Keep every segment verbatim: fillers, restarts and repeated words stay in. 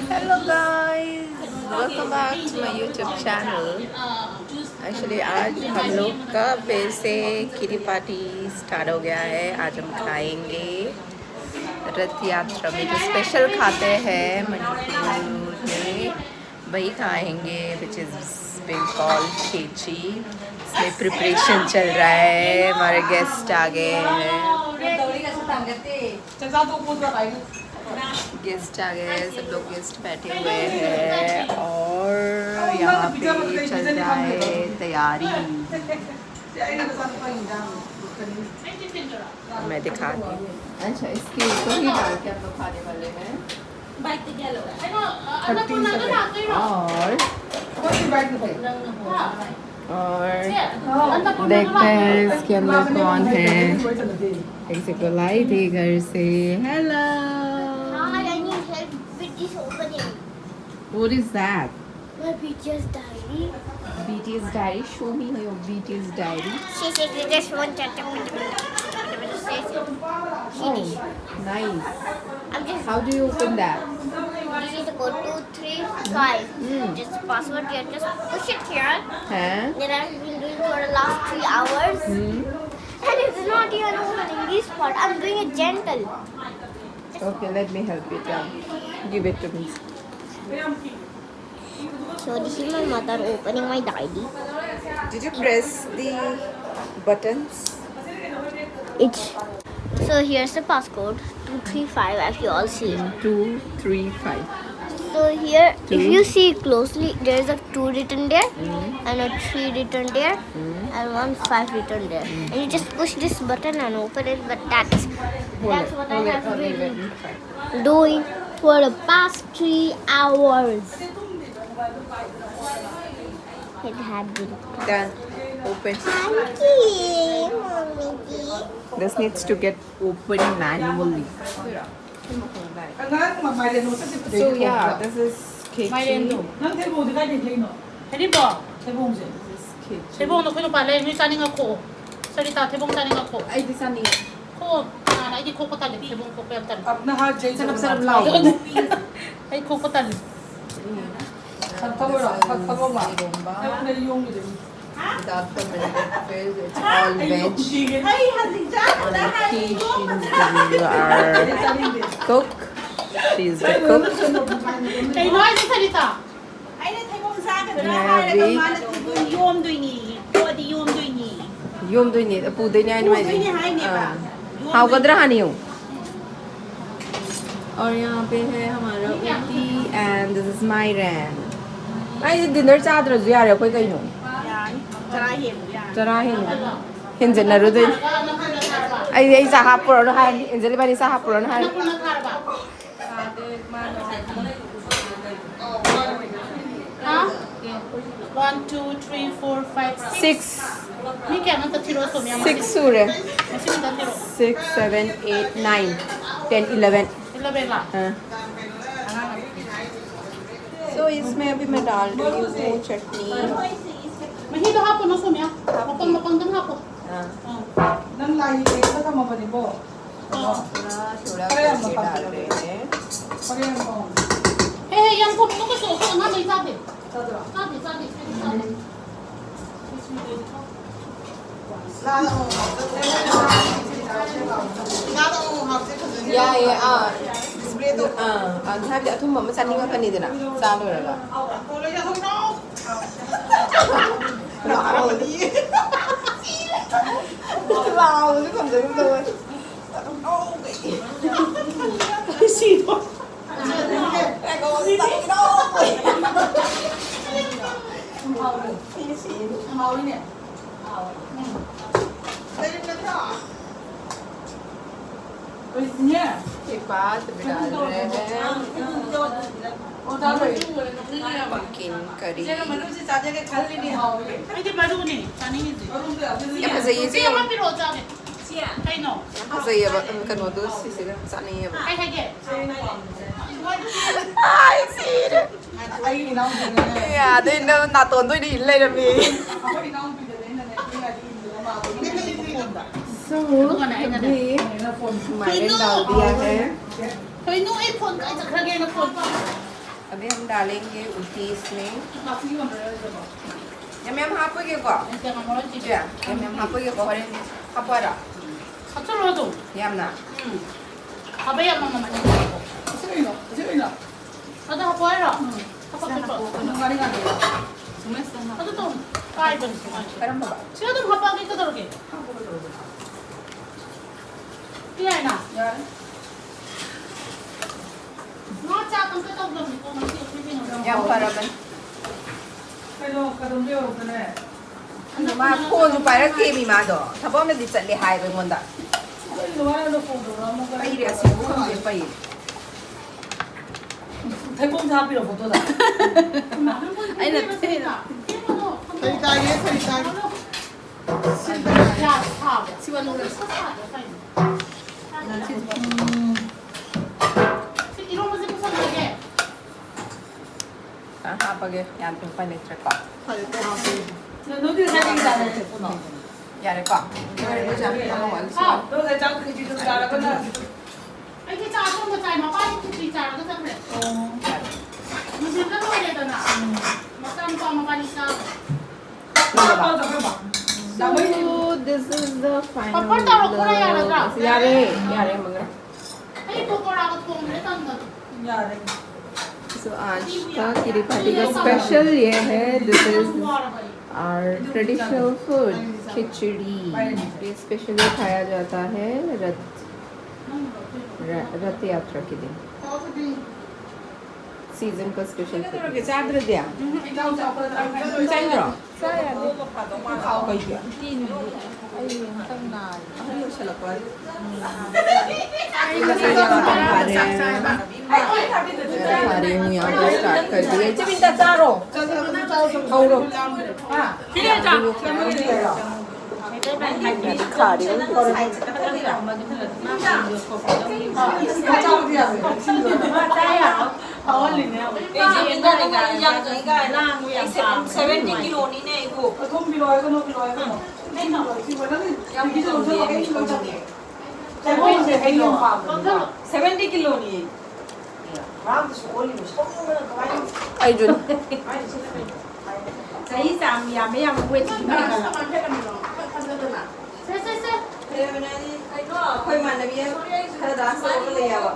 Hello guys, welcome back to my YouTube channel. Actually आज हम लोग का फिर से किटी पार्टी स्टार्ट हो गया है। आज हम खाएंगे रथ यात्रा में जो स्पेशल खाते हैं मणिपुर में, वही खाएंगे, which is being called खेची। इसमें प्रिपरेशन चल रहा है। हमारे गेस्ट आ गए हैं। गेस्ट आ गए हैं, सब लोग गेस्ट बैठे हुए हैं और यहाँ पे चल रहा है तैयारी। मैं दिखाती हूँ। अच्छा, इसके ऊपर ही डाल के हम लोग खाने वाले हैं। और और देखते हैं इसके अंदर कौन है। एक से बुलाई थी घर से। Hello. Hi, I need help with this opening. What is that? My B T S diary. B T S diary. Show me your B T S diary. She said this one chapter. Oh, nice. I'm just How do you open that? This is code two three five. Hmm. Just password here. Just push it here. Huh? That I've been doing for the last three hours. Hmm? And it's not even opening this part. I'm doing it gentle. Okay, let me help you down. Give it to me. So this is my mother opening my diary. Did you press the buttons? It's so here's the passcode two three five, as you all see. Two, three, five. So here, if Two. You see closely, there's a two written there Mm. and a three written there Mm. and one five written there. And you just push this button and open it. But that's Hold that's it, what hold I it, have hold it, let been me try. Doing for the past three hours. It had been. Done. Open. Thank you, mommy. This needs to get opened manually. So yeah, this is Mairendu. Kechi. Nang theiboongdi kaidai leino? Theiboong. Theiboongse. This is Kechi. ꯊꯩꯕꯣꯡꯗꯣ ꯑꯩꯈꯣꯏ ꯅꯨꯄꯥ ꯂꯩ, ꯅꯣꯏ ꯆꯥꯅꯤꯡꯉ ꯈꯣꯛꯑꯣ꯫ ꯁꯔꯤꯇꯥ, ꯊꯩꯕꯣꯡ ꯆꯥꯅꯤꯡꯉ ꯈꯣꯛꯑꯣ꯫ ꯑꯩꯗꯤ ꯆꯥꯅꯤꯡꯉꯦ꯫ ꯈꯣꯛꯑꯣ꯫ ꯅꯍꯥꯟ ꯑꯩꯗꯤ ꯈꯣꯛꯄ ꯇꯜꯂꯦ, ꯊꯩꯕꯣꯡ ꯈꯣꯛꯄ ꯌꯥꯝ ꯇꯜꯂꯦ꯫ ꯆꯅꯞ ꯆꯅꯞ ꯂꯥꯎꯕꯅꯦ꯫ ꯑꯩ ꯈꯣꯛꯄ ꯇꯜꯂꯤ꯫ ꯏꯔꯣꯝꯕ꯫ Without fermented fish, it's all veg. On kitchen, you are cook. She's the cook. ꯀꯩꯅꯣ ꯍꯥꯏꯁꯦ, ꯁꯔꯤꯇꯥ? ꯑꯩꯅ ꯊꯩꯕꯣꯡ ꯆꯥꯒꯗ꯭ꯔꯥ ꯍꯥꯏꯔꯒ ꯃꯥꯅ ꯊꯩꯕꯣꯡ ꯌꯣꯝꯗꯣꯏꯅꯦꯌꯦ꯫ ꯄꯣꯛꯑꯗꯤ ꯌꯣꯝꯗꯣꯏꯅꯦꯌꯦ꯫ ꯌꯣꯝꯗꯣꯏꯅꯦ, ꯄꯨꯗꯣꯏꯅꯦ ꯍꯥꯏꯅ ꯍꯥꯏꯁꯦ꯫ ꯄꯨꯗꯣꯏꯅꯦ ꯍꯥꯏꯅꯦꯕ꯫ ꯑꯥ꯫ ꯌꯣꯝꯗꯣꯏꯅꯦ꯫ ꯍꯥꯎꯒꯗ꯭ꯔꯥ ꯍꯥꯟꯅ ꯌꯦꯡꯉꯨ꯫ और यहाँ पे है हमारा ऊटी and this is मायरेन. ꯑꯩꯗꯤ dinner ꯆꯥꯗ꯭ꯔꯁꯨ ꯌꯥꯔꯦ ꯑꯩꯈꯣꯏ ꯀꯩꯅꯣ꯫ ꯌꯥꯅꯤ꯫ ꯆꯔꯥ ꯍꯦꯜꯂꯨ ꯌꯥꯅꯤ꯫ ꯆꯔꯥ ꯍꯦꯜꯂꯨ꯫ ꯍꯦꯟꯖꯟꯅꯔꯨꯗꯣꯏꯅꯤ꯫ ꯑꯩꯗꯤ ꯑꯩ ꯆꯥ ꯍꯥꯞꯄꯨꯔꯅꯨ ꯍꯥꯏꯔꯅꯤ꯫ ꯑꯦꯟꯖꯦꯜ ꯏꯕꯥꯅꯤ ꯆꯥ ꯍꯥꯞꯄꯨꯔꯅꯨ ꯍꯥꯏꯔꯅꯤ꯫ ꯍꯥ? One, two, three, four, five, six. Six. ꯃꯤ ꯀꯌꯥꯅꯣ ꯑꯝꯇ ꯊꯤꯔꯛꯑꯣ, ꯁꯣꯃꯤꯌꯥ, ꯃꯁꯤꯡ꯫ Six ꯁꯨꯔꯦ꯫ ꯃꯁꯤꯡ ꯑꯝꯇ ꯊꯤꯔꯛꯑꯣ꯫ Ssix, seven, eight, nine, ten, eleven. Eleven ꯂꯥ? ꯑꯥ꯫ So, इसमें अभी मैं डाल रही हूँ चटनी। ꯃꯍꯤꯗꯣ ꯍꯥꯞꯄꯨꯅꯣ, ꯁꯣꯃꯤꯌꯥ꯫ ꯃꯄꯪ, ꯃꯄꯪꯗꯪ ꯍꯥꯞꯄꯣ꯫ ꯑꯥ꯫ ꯑꯥ꯫ ꯅꯪ ꯂꯥꯏꯒꯤ ꯂꯦꯡꯕ ꯊꯝꯃꯕꯅꯤꯀꯣ꯫ ꯑꯥ꯫ थोड़ा, थोड़ा करके डाल रहे हैं। ꯍꯦ, ꯍꯦ, ꯌꯥꯝ ꯊꯣꯡꯕ ꯀꯩꯁꯨ ꯑꯩꯈꯣꯏ ꯑꯉꯥꯡꯈꯩ ꯆꯥꯗꯦ꯫ ꯆꯥꯗ꯭ꯔꯣ? ꯆꯥꯗꯦ, ꯆꯥꯗꯦ, ꯆꯥꯗꯦ, ꯆꯥꯗꯦ꯫ ꯌꯥꯏꯌꯦ, ꯑꯥ꯫ ꯑꯥ, ꯑꯗꯨ ꯍꯥꯏꯕꯗꯤ ꯑꯊꯨꯝꯕ ꯑꯃ ꯆꯥꯅꯤꯡꯉꯛꯀꯅꯤꯗꯅ, ꯆꯥ ꯂꯣꯏꯔꯒ꯫ ꯂꯥꯎꯕꯗꯤ ꯉꯝꯖꯔꯝꯗꯧ ꯃꯥꯜꯂꯤ꯫ ꯁꯤꯗꯣ꯫ ꯍꯥꯎꯋꯤꯅꯦ꯫ ꯎꯝ꯫ ꯂꯩꯔꯤꯕ ꯅꯠꯇ꯭ꯔꯣ? ꯍꯧꯖꯤꯛꯅꯦ꯫ ये बात बिगाड़ रहे हैं। ꯑꯣꯖꯥ ꯂꯣꯏ꯫ Pumpkin curry꯫ ꯏꯆꯦꯅ ꯃꯔꯨꯁꯦ ꯆꯥꯖꯒꯦ ꯈꯜꯂꯤꯅꯦ꯫ ꯑꯩꯗꯤ ꯃꯔꯨꯅꯦ ꯆꯥꯅꯤꯡꯉꯤꯁꯦ꯫ ꯌꯥꯝ ꯐꯖꯩꯌꯦ, ꯏꯆꯦ꯫ ꯏꯆꯦ ꯑꯃ ꯄꯤꯔꯛꯑꯣ ꯆꯥꯒꯦ꯫ ꯀꯩꯅꯣ? ꯌꯥꯝ ꯐꯖꯩꯌꯦꯕ, ꯀꯩꯅꯣꯗꯣ ꯁꯤꯁꯤꯒ ꯆꯥꯅꯤꯡꯉꯦꯕ꯫ ꯀꯩ ꯍꯥꯏꯒꯦ? ꯑꯥꯏ, ꯁꯤꯔꯦ꯫ ꯑꯩꯒꯤ ꯏꯅꯥꯎꯄꯤꯅꯅꯦ꯫ ꯑꯦ, ꯑꯗꯩ ꯅꯪ ꯅꯥꯇꯣꯟꯗ ꯑꯣꯏꯅ ꯏꯜ ꯂꯩꯔꯝꯃꯤ꯫ ꯑꯩꯈꯣꯏ ꯏꯅꯥꯎꯄꯤꯗꯅꯦ ꯑꯩꯅꯅꯦ ꯏꯜꯂꯗꯤ ꯏꯟꯗꯅ ꯃꯥꯗꯣ ꯏꯜꯂꯦꯕ ꯐꯣꯟꯗ꯫ So, ꯑꯗꯨꯒꯅꯦ ꯑꯩꯅꯅꯦ꯫ अभी ꯃꯥꯏꯔꯦꯟ डाल दिया है꯫ ꯀꯩꯅꯣ, ꯑꯩ ꯐꯣꯟ ꯀꯥꯏ ꯆꯠꯈ꯭ꯔꯒꯦꯅ ꯐꯣꯟ ꯄꯥꯏ-, अभी हम डालेंगे उठी इसमें। ꯌꯥꯝ ꯌꯥꯝ ꯍꯥꯞꯄꯣꯏꯒꯦꯀꯣ? ꯏꯆꯦ, ꯌꯥꯝ ꯌꯥꯝ ꯍꯥꯞꯄꯣꯏꯒꯦꯀꯣ? ꯍꯣꯔꯦꯟ ꯍꯥꯞꯄꯣ ꯍꯥꯏꯔꯣ? ꯍꯥꯞꯆꯜꯂꯣ ꯑꯗꯨꯝ꯫ ꯌꯥꯝꯅ? ꯎꯝ꯫ ꯈꯥꯕꯩ ꯑꯃꯃꯝ ꯑꯅꯤ ꯍꯥꯞꯄꯣ꯫ ꯑꯗꯨ ꯍꯥꯞꯄꯣ ꯍꯥꯏꯔꯣ? ꯍꯥꯞꯄꯣ, ꯍꯥꯞꯄꯣ꯫ ꯑꯗꯨ ꯇꯧ꯫ ꯀꯥꯏꯕꯅꯤ꯫ ꯀꯔꯝꯕ? ꯁꯤ ꯑꯗꯨꯝ ꯍꯥꯞꯄꯛꯑꯒꯦ, ꯀꯩꯗꯧꯔꯒꯦ? ꯁꯤ ꯌꯥꯏꯅ? ꯌꯥꯔꯦ꯫ ꯉꯥ ꯆꯥꯛ ꯑꯝꯇ ꯇꯧꯗꯕꯅꯤꯀꯣ, ꯉꯁꯤ ꯑꯩꯈꯣꯏ ꯀꯩꯅꯣ ꯌꯥꯝ ꯇꯧꯕ꯫ ꯐꯔꯕꯅꯤ꯫ ꯀꯩꯅꯣ, ꯀꯩꯅꯣꯝꯗ ꯌꯧꯔꯛꯄꯅꯦ꯫ ꯑꯗꯣ ꯃꯥ ꯐꯣꯟꯁꯨ ꯄꯥꯏꯔꯛꯇꯦꯃꯤ ꯃꯥꯗꯣ꯫ ꯊꯕꯛ ꯑꯃꯗꯤ ꯆꯠꯂꯦ ꯍꯥꯏꯕ ꯑꯩꯉꯣꯟꯗ꯫ ꯀꯩꯅꯣ, ꯃꯥꯅ ꯐꯣꯟ ꯇꯧꯔꯛꯑꯝꯃꯒ ꯄꯩꯔꯦ ꯑꯁꯤꯕꯨ ꯈꯪꯗꯦ, ꯄꯩꯔꯦ꯫ ꯊꯩꯕꯣꯡꯁꯦ ꯍꯥꯞꯄꯤꯔꯣ ꯐꯣꯇꯣꯗ? ꯑꯩꯅ ꯀꯔꯤ ꯇꯥꯒꯦ, ꯀꯔꯤ ꯇꯥꯒꯦ? ꯁꯤ ꯃꯅꯨꯡꯗ꯫ ꯎꯝ꯫ ꯑ, ꯍꯥꯞꯄꯒꯦ꯫ ꯌꯥꯗ꯭ꯔꯦ, ꯎꯄꯥꯏ ꯂꯩꯇ꯭ꯔꯦꯀꯣ꯫ ꯐꯔꯦ, ꯀꯣ ꯍꯥꯞꯄꯒꯦ꯫ ꯅꯣꯏꯗꯤ ꯉꯁꯥꯏ ꯀꯩ ꯆꯥꯔꯒꯦ ꯄꯨꯟꯅ? ꯌꯥꯔꯦꯀꯣ? ꯂꯣꯏꯔꯦ, ꯂꯣꯏ ꯆꯥꯕ ꯌꯥꯔꯦ꯫ ꯍꯥꯎ꯫ ꯅꯣꯏ ꯉꯁꯥꯏ ꯆꯥꯛ ꯈꯦꯆꯤꯗꯨ ꯆꯥꯔꯒ ꯅꯪ ꯑꯩꯗꯤ ꯆꯥ ꯑꯊꯣꯡꯕ ꯆꯥꯏ, ꯃꯄꯥꯗꯤ ꯈꯦꯆꯤ ꯆꯥꯔꯒ ꯆꯠꯈ꯭ꯔꯦ꯫ ꯑꯣ꯫ ꯅꯨꯡꯊꯤꯜꯗ ꯂꯣꯏꯔꯦꯗꯅ꯫ ꯎꯝ꯫ ꯃꯆꯥꯅꯨꯄꯥ ꯃꯕꯥꯅꯤ ꯆꯥꯕ꯫ So, this is the final paper ꯇꯧꯔꯛꯄ꯭ꯔꯥ ꯌꯥꯒꯗ꯭ꯔꯥ? Look. ꯌꯥꯔꯦ, ꯌꯥꯔꯦ, ꯃꯉꯥ꯫ ꯑꯩ ꯄꯀꯣꯔꯥꯒ ꯊꯣꯡꯗ꯭ꯔꯦ, ꯇꯟꯗꯅ꯫ ꯌꯥꯔꯦ꯫ So, आज का किरी पार्टी का स्पेशल ये है, this is our traditional food, khichdi. ये स्पेशली खाया जाता है रथ, र-, रथ यात्रा के दिन। सीजन का स्पेशल फूड। ꯆꯥꯗ꯭ꯔꯗꯤ? ꯆꯥꯏꯗ꯭ꯔꯣ? ꯆꯥ ꯌꯥꯗꯦ꯫ ꯀꯩꯒꯤ? ꯑꯩ ꯍꯟꯗꯛ ꯅꯥꯔꯤ꯫ ꯑꯍꯟ ꯑꯣꯏꯁꯜꯂꯛꯄ ꯍꯥꯏꯁꯦ꯫ ꯐꯔꯦ꯫ ꯐꯔꯦ, ꯑꯃꯨꯛ ꯌꯥꯎꯕ start कर दिए। ꯏꯆꯦ ꯕꯤꯟꯗ ꯆꯥꯔꯣ꯫ ꯍꯧꯔꯣ꯫ ꯍꯥ? ꯈꯥꯔꯤ꯫ ꯁꯚꯦꯟꯇꯤ ꯀꯤꯂꯣꯅꯤꯅꯦ ꯑꯩꯕꯨ꯫ ꯁꯚꯦꯟꯇꯤ ꯀꯤꯂꯣꯅꯤ꯫ ꯉꯔꯥꯡꯗꯁꯨ ꯑꯣꯜꯂꯤꯕ ꯁꯥꯎꯅꯤꯡꯕꯅ ꯀꯃꯥꯏꯅ ꯑꯩꯁꯨꯅꯦ꯫ ꯆꯍꯤ ꯆꯥꯡ ꯌꯥꯝꯃꯦ ꯌꯥꯝꯃꯦ ꯋꯦꯠ ꯁꯦ, ꯁꯦ, ꯁꯦ꯫ ꯑꯩꯈꯣꯏ ꯏꯃꯥꯟꯅꯕꯤ ꯈꯔ ꯗꯥꯟꯁ ꯇꯧꯔꯒ ꯂꯩꯌꯦꯕ꯫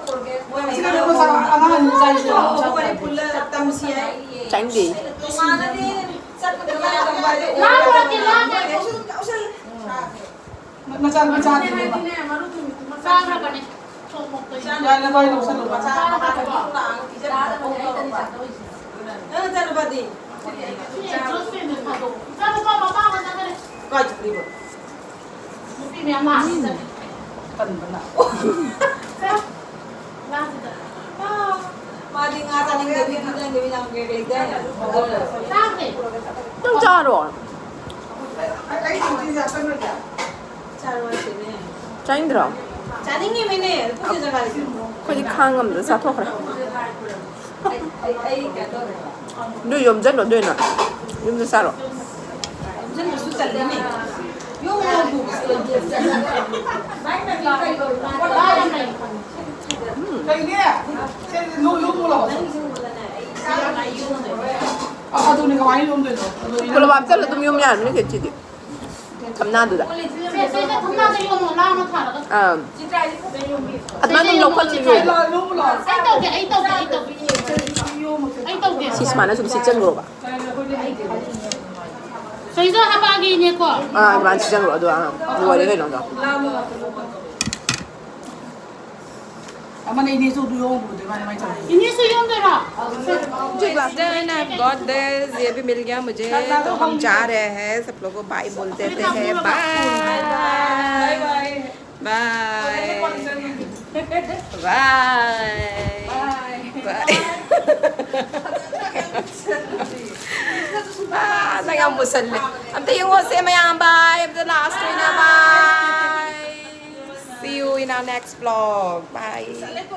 ꯃꯣꯏ ꯁꯤꯅ ꯃꯁꯥ ꯑꯉꯥꯡ ꯑꯅꯤ ꯆꯥꯏꯁꯦ꯫ ꯄꯨꯜꯂ ꯇꯝꯁꯤ ꯍꯥꯏ꯫ ꯆꯥꯅꯤꯡꯗꯦ꯫ ꯃꯃꯥꯟꯅꯕꯤ ꯆꯠꯄꯗ ꯃꯥ ꯇꯝꯕ ꯍꯥꯏꯗꯤ ꯂꯥꯡ ꯂꯥꯡ ꯂꯥꯡ꯫ ꯃꯆꯥ ꯃꯆꯥꯗꯨꯅꯦꯕ꯫ ꯆꯥꯈ꯭ꯔꯕꯅꯦ꯫ ꯌꯥꯔꯦ, ꯅꯣꯏ ꯂꯧꯁꯜꯂꯣ꯫ ꯃꯆꯥ ꯃꯉꯥ ꯇꯔꯨꯛ ꯂꯥꯛꯑꯒ ꯄꯤꯖꯕꯗ ꯀꯣꯛ ꯇꯧꯔꯛꯄ꯫ ꯅꯪ ꯅꯆꯥꯅꯨꯄꯥꯗꯤ? ꯏꯆꯥꯅꯨꯄꯥ ꯃꯄꯥ ꯑꯃ ꯆꯠꯈ꯭ꯔꯦ꯫ ꯀꯥꯏ ꯆꯠꯈ꯭ꯔꯤꯕ? ꯅꯨꯄꯤ ꯃꯌꯥꯝ ꯂꯥꯛꯑꯒ ꯆꯠꯈ꯭ꯔꯦ꯫ ꯇꯟꯕꯅ꯫ ꯃꯥꯗꯤ ꯉꯥ ꯆꯥꯅꯤꯡꯗꯕꯤ, ꯉꯥ ꯆꯥꯅꯤꯡꯗꯕꯤ ꯌꯥꯝ ꯀꯩ ꯀꯩ ꯆꯥꯏ꯫ ꯆꯥꯗꯦ꯫ ꯅꯪ ꯆꯥꯔꯣ꯫ ꯑꯩ, ꯑꯩ ꯁꯨꯝ ꯆꯤꯟꯖꯥꯛ ꯆꯪꯉꯣꯏꯗ꯫ ꯆꯥꯔꯣ ꯍꯥꯏꯁꯤꯅꯦ꯫ ꯆꯥꯅꯤꯡꯗ꯭ꯔꯣ? ꯆꯥꯅꯤꯡꯉꯤꯃꯤꯅꯦ, ꯄꯨꯛꯁꯦ ꯖꯒꯥ ꯂꯩꯇꯦ꯫ ꯑꯩꯈꯣꯏꯗꯤ ꯈꯥꯡ ꯉꯝꯗ ꯆꯥꯊꯣꯛꯈ꯭ꯔꯦ꯫ ꯑꯩ, ꯑꯩ, ꯑꯩ ꯀꯩꯅꯣ ꯇꯧꯔꯦ꯫ ꯑꯗꯨ ꯌꯣꯝꯖꯜꯂꯣ, ꯑꯗꯨ ꯑꯣꯏꯅ꯫ ꯌꯨꯝꯗ ꯆꯥꯔꯣ꯫ ꯌꯣꯝꯖꯟꯕꯁꯨ ꯇꯜꯂꯤꯅꯦ꯫ ꯌꯣꯝꯃꯣ꯫ ꯀꯩꯅꯦ? ꯁꯦ, ꯌꯣꯝ-, ꯌꯣꯝꯃꯨ ꯂꯥꯎ꯫ ꯑ-, ꯑꯗꯨꯅꯦ ꯀꯃꯥꯏꯅ ꯌꯣꯝꯗꯣꯏꯅꯣ? ꯑꯗꯨꯅꯦ ꯄꯨꯂꯞ ꯍꯥꯞꯆꯜꯂ ꯑꯗꯨꯝ ꯌꯣꯝ ꯌꯥꯔꯝꯅꯤ ꯀꯩꯅꯣ ꯁꯤꯗꯤ꯫ ꯊꯝꯅꯥꯗꯨꯗ꯫ ꯁꯦ, ꯁꯦ, ꯁꯦ, ꯊꯝꯅꯥꯗ ꯌꯣꯝꯃꯣ, ꯂꯥꯎꯅ ꯊꯥꯔꯒ꯫ ꯑꯥ꯫ ꯑꯗꯨꯃꯥꯏꯅ ꯑꯗꯨꯝ ꯂꯧꯈꯠꯂ ꯌꯣꯝꯃꯣ꯫ ꯑꯩ ꯇꯧꯒꯦ, ꯑꯩ ꯇꯧꯒꯦ, ꯑꯩ ꯇꯧꯒꯦ꯫ ꯑꯩ ꯇꯧꯒꯦ꯫ ꯁꯤ ꯁꯨꯃꯥꯏꯅ ꯁꯨꯝ ꯁꯤꯠꯆꯟꯈ꯭ꯔꯣꯕ꯫ ꯁꯤꯗ ꯍꯥꯄꯛꯑꯒꯦ, ꯏꯅꯦꯀꯣ꯫ ꯑꯥ, ꯑꯗꯨꯃꯥꯏꯅ ꯁꯤꯠꯆꯟꯈ꯭ꯔꯣ꯫ ꯑꯗꯨꯒ, ꯑꯥ, ꯂꯣꯏꯔꯦ ꯀꯩꯅꯣꯗꯣ꯫ ꯑꯃꯅ ꯏꯅꯦꯁꯨ ꯑꯗꯨ ꯌꯣꯝꯃꯨꯕꯗꯣ ꯏꯕꯥꯅꯤ ꯃꯥꯏ ꯇꯧꯔꯦ꯫ ꯏꯅꯦꯁꯨ ꯌꯣꯝꯗꯣꯏꯔꯣ? मुझे class ten, I've got this, ये भी मिल गया मुझे, तो हम जा रहे हैं, सब लोग को बाय बोल देते हैं, बाय। बाय। बाय। बाय। ꯅꯪ ꯌꯥꯝ ꯃꯨꯁꯜꯂꯦ꯫ ꯑꯝꯇ ꯌꯦꯡꯉꯣꯁꯦ ꯃꯌꯥꯝ, ꯕꯥꯏ꯫ ꯑꯝꯇ ꯂꯥꯁ ꯑꯣꯏꯅ ꯕꯥꯏ꯫ See you in our next vlog. Bye.